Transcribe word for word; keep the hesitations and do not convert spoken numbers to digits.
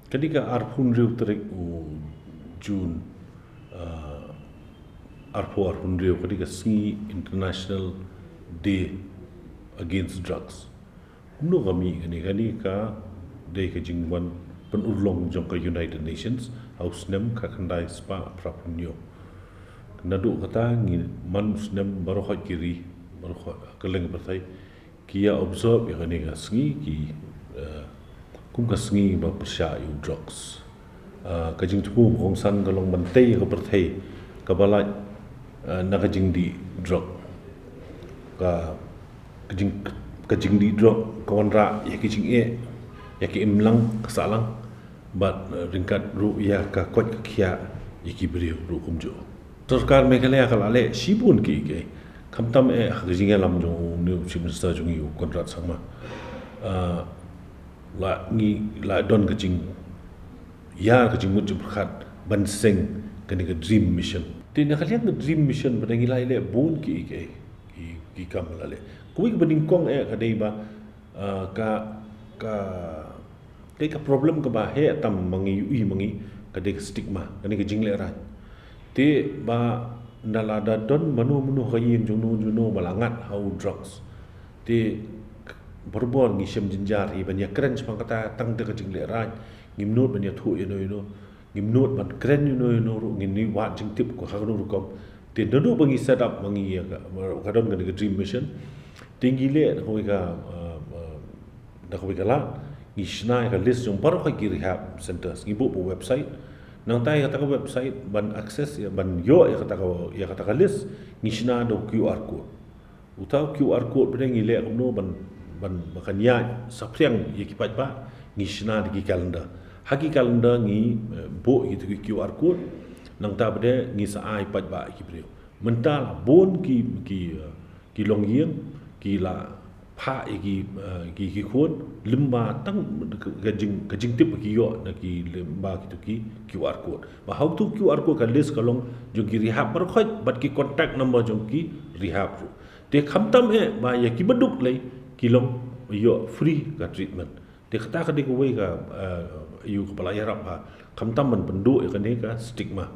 Kane ka arphew hynriew tarik u June, uh, arphew arphew hynriew, kane ka sngi International Day Against Drugs. Kumno ka mih kane? Kane ka dei ka jingwan pynurlong jong ka United Nations ha u snem khatkhyndai spah phraphew hynñiew. Naduh kata ngi man u snem baroh ki ri, baroh ka kylleng pyrthei ki ïa observe ïa kane ka sngi ki, eh, kum ka sngi ba pyrshah ïa u drugs. Eh, ka jingthmu ba kongsan ka long ban tei ïa ka pyrthei kaba lait, eh, na ka jingdih drug. Ka, ka jing, ka jingdih drug ka wanrah ïa ki jingeh, ïa ki imlang ka sahlang, bad, eh, ryngkat ruh ïa ka koit ka khiah ïa ki briew ruh kumjuh. Sorkar Meghalaya ka la leh shibun ki, ki, khamtam eh ha ka jingïalam jong u, une u Chief Minister jong ngi u Conrad Sangma. Ah, la ngi la don ka jingïa, ka jingmut jingpyrkhat ban seng kane ka Dream Mission. Te na ka liang ka Dream Mission pat ngi la leh bun ki, ki, ki, ki kam la leh. Kawei kaba nyngkong eh ka dei ba, ah, ka, ka, ka, ka problem kaba heh tam ma ngi, ïohi ma ngi, ka dei ka stigma, kane ka jinglehrain. Te ba nda lada don mano mano ha ka ïing jong no jong no ba la ngat ha u drugs, te barabor ngi shem jynjar hi ban ïakren shaphang kata, tang da ka jinglehrain. Ngim nud ban ïathuh ïano ïano, ngim nud ban kren ïano ïano ruh, ngin ïa wad jingtip ko ha kano rukom. Te naduh ba ngi set up ma ngi ïa ka, ka don kane ka Dream Mission, te ngi leh da kawei ka, uh, uh, da kawei ka lad, ngi shna ïa ka list jong baroh ki rehab centers, ngi buh pa website. Nangta ïa kata ka website ban access, ïa ban ïoh ïa kata ka, ïa kata ka list, ngi shna da u QR code. Uta u QR code pat ngi leh kumno ban, ban, ba kan ïaid saphriang ïa ki paidbah, ngi shna da ki calendar. Ha ki calendar ngi, eh, buh ïa ki QR code, nangta pat ngi sa ai paidbah ïa ki briew. Mynta la bun ki, ki, eh, ki longïing ki la phah ïa ki, eh, ki, ki khun lyngba tang ka jing, ka jingtip ki ïoh na ki lyngba kito ki QR code. Ba ha uto QR code ka list ka long jong ki rehab baroh bad ki contact number jong ki rehab ruh. Te khamtam eh ba ïa kiba duk lei ki long ïoh free ka treatment. Te kata ka dei kawei ka, eh, ïa kaba la ïarap ha, khamtam ban pynduh ïa kane ka stigma.